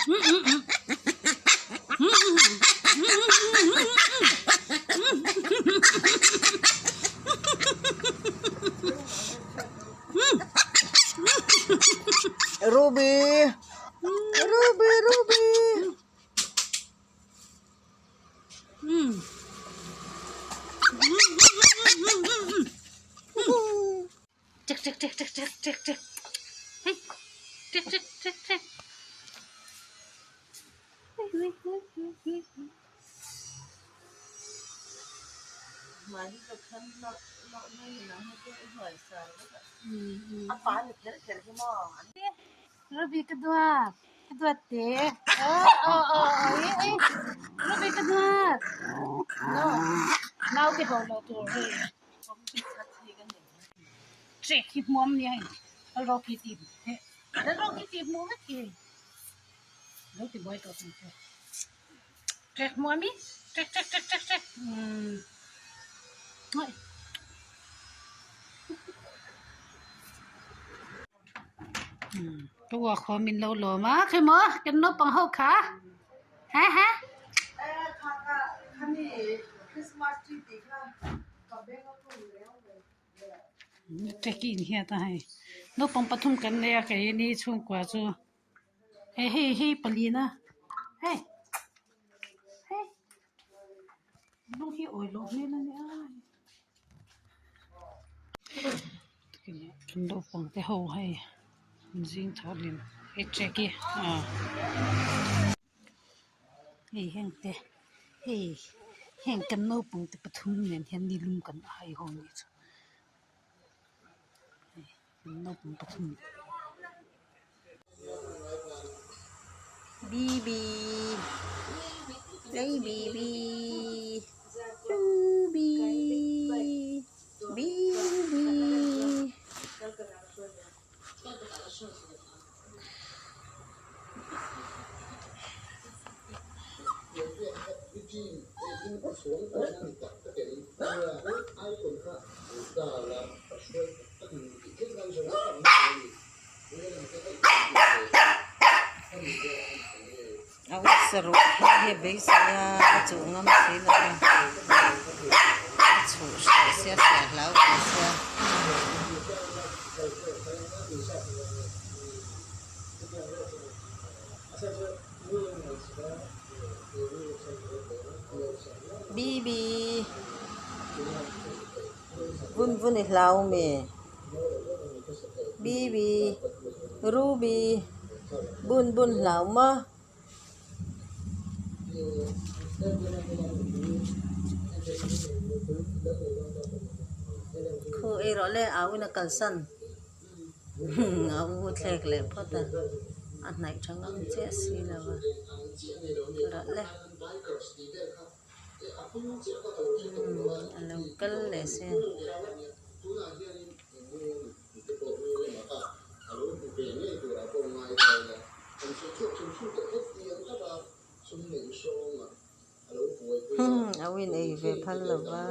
Ruby Ruby Ruby Chek chek chek chek chek chek chek hei chek chek chek chek Ruby ka duat ka duat te oh oh oh oh Ruby ka duat no nau te ho lo tur hei Trek hi hmuam nia hei Lalrocky tih heh Lalrocky tih hmuh vek hi hei lo ti buai tawh chung che Trek hmuam i trek trek trek trek trek umm Ka uak haw min lo lawm a khe maw kan naupang ho kha ha ha. Trek in hiat a hei naupang pathum kan nei a keini chhungkua chu hei hei hei palina hei hei lung hi awih loh hmel a nia. Kan naupang te ho hei an zing tho hlim hei trek hi ah hei heng te hei heng kan naupang te pathum nen hian nilum kan hai ho anih chu hei kan naupang pathum. Bibi hey Bibi Ruby Bibi Saruk hi beisei a a chuh ngam si lo a a chhuh hreh sia hreh hlau ve sia. Bibi vun vun i hlau mi. Bibi Ruby bun bun hlau maw. Khu ei rawh le au in a kalsan a u thlek leh phawt a a hnaih tha ngam chiah si lo va rawh le. A lo kal leh sia. A win ei ve phal lo va.